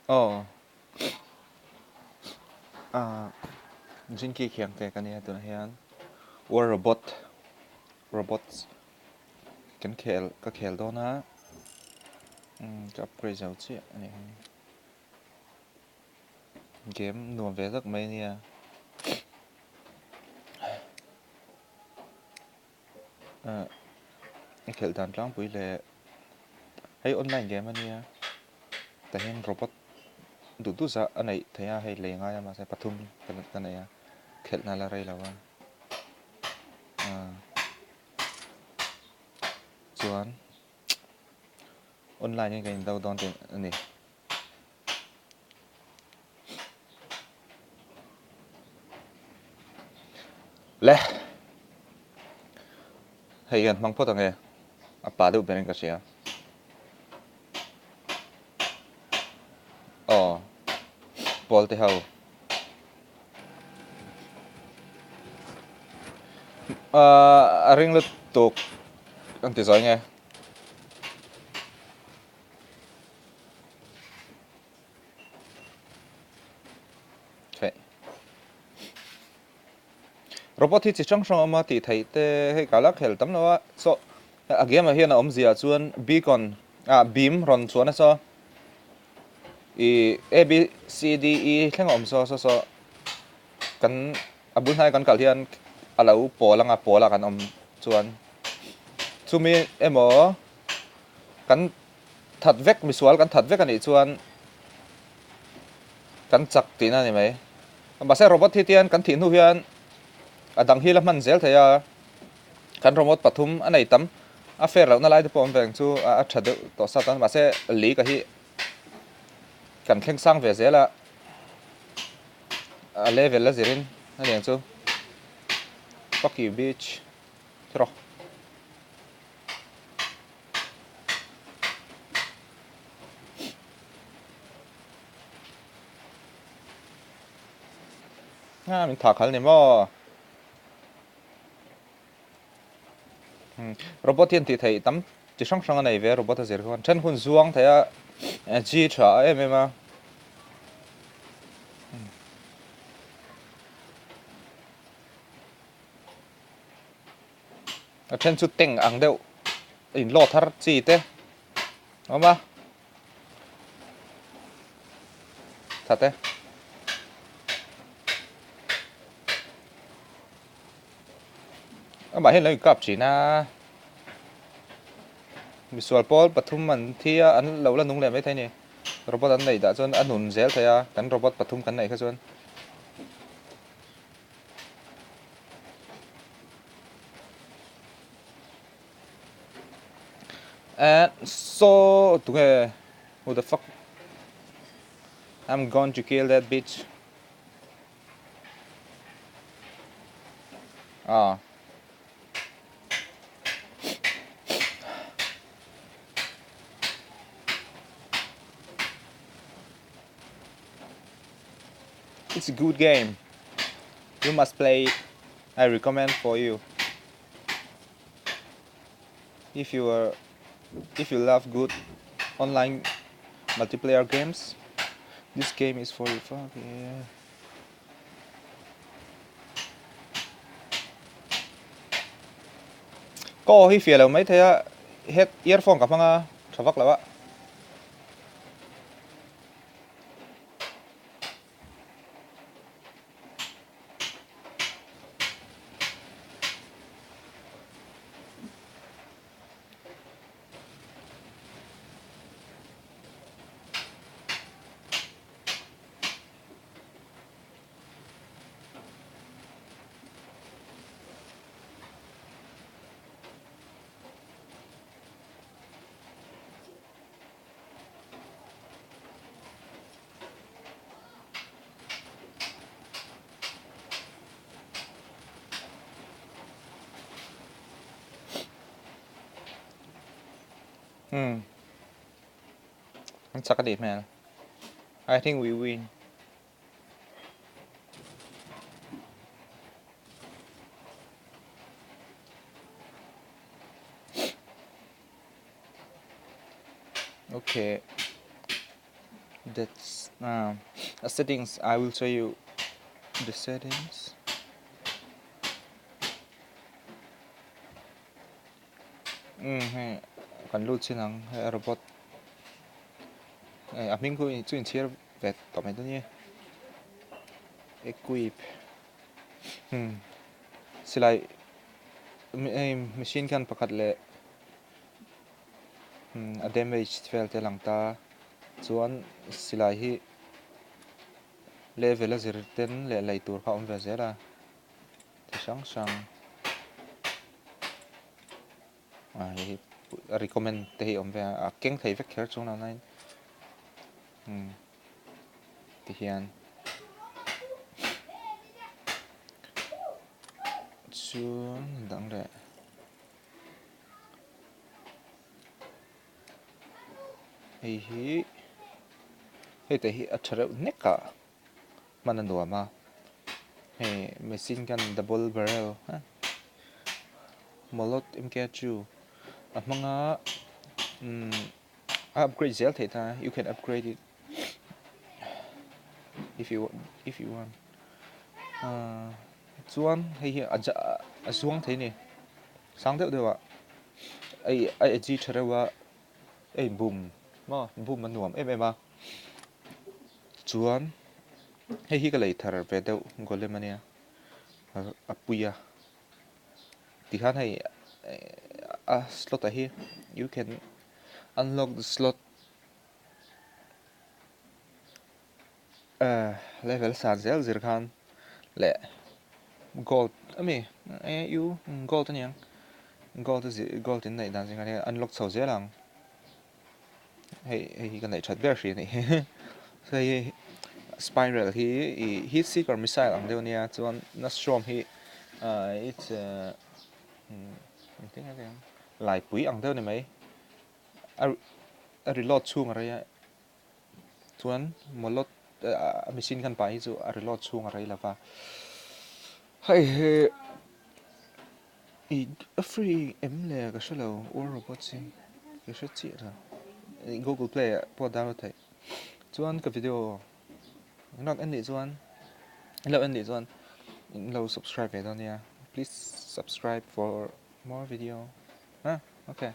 Aw ah Jinky Khiangte ka nia tunah hian War Robot Robots kan khel ka khel dawn a umm ka upgrade zo chiah a ni game nuam ve tak mai a nia. Ah a khelh dan tlangpui leh hei online game a nia tah hian robot duh duh zah a neih theih a hei lei ngai a mahse pathum ka nei a khelh na la rei lo a ah chuan online in kan in do dawn tih a ni. Le hei hian hmang phawt ang e a pa deuh ber in ka hria aw pawl te ho ahh a ring lutuk an ti zawi nge. Robot hi chi hrang hrang a awm a tih theih te hei ka la khel tam lo a saw a game ah hian a awmzia chuan beacon ah beam rawn chuan a saw ih A B C D E thleng a awm saw saw saw kan a bul hnai kan kal hian a lo pawl anga pawl ah kan awm chuan chumi emaw kan that vek misual kan that vek a nih chuan kan chak tihna a ni mai. Mahse robot hi tian kan thih hnu hian a dang hi la hman zel thei a, kan robot pathum a nei tam a fair lohna lai te pawh awm ve ang chu a tha deuh tawh sat a, mahse lei ka hi kan thleng sang ve zel a, a level a zirin a ni ang chu. Fuck you bitch. Thi rawh. A min thah khal ni maw? Robot hian tih theih tam chi hrang hrang a nei ve a robot a zir khan then hun zuang thei a chi tha em em a. A then chu tank ang deuh in load har chi te a awm a that e. Amah hian lo inkap thin a misual pawl pathum an thi a an lo la nung leh maithei a ni robot an neih dah chuan a nun zel thei a kan robot pathum kan neih kha chuan. And so tunge who the fuck I'm going to kill that bitch ah It's a good game. You must play it. I recommend for you. If you are if you love good online multiplayer games, this game is for you. Fuck yeah. Ka aw hi fiah lo mai thei a, head earphone ka hmang a, tha vak lo a. Umm an chak a nih hmel I think we win. Okay. That's uh, settings I will show you the settings. Um hei kan lut chin ang hei robot hei a hming khu chu inchhiar ve tawh mai dawn nia equip um silai hei machine khan pakhat leh a damage vel te a lang ta chuan silai hi level a zir ten leh lei tur kha a awm ve zel a ti hrang hrang ah hei hi a recommend te hi a awm ve a a keng thei vek kher chung lo nain umm tihian chuan dang leh. Hei hi hei te hi a tha reuh nek a hman a nuam a hei machine gun double barrel molot M K two a hmang a umm a upgrade zel theih ta you can upgrade it if you if you want ahh chuan hei hi a zuang thei a ni sang deuh deuh ah. Hei a eji tha reuh a hei bum maw bum a nuam em em a chuan hei hi ka lei thar ve deuh golem ania a pui a tikhan hei a slot ah hi you can unlock the slot Level san zel zir khan leh gold ami e u gold aniang gold a zir gold in neih dan zingah hian unlock chho zel ang hei hei hi ka neih that ber hri a nih hi hei spiral hi ih heat seeker missile ang deuh ania chuan nastrom hi ah it's a engtin nge ang laipui ang deuh a ni mai a a reload chhung a rei a. Chuan molot a machine gun pah hi chu a reload chhung a rei lo va, hei hi ih a free em le ka hre lo war robot hi ka hre chiah lo google play ah pawh a download theih chuan ka video englo en nih chuan englo en nih chuan in lo subscribe ve dawn nia please subscribe for more video ah okay.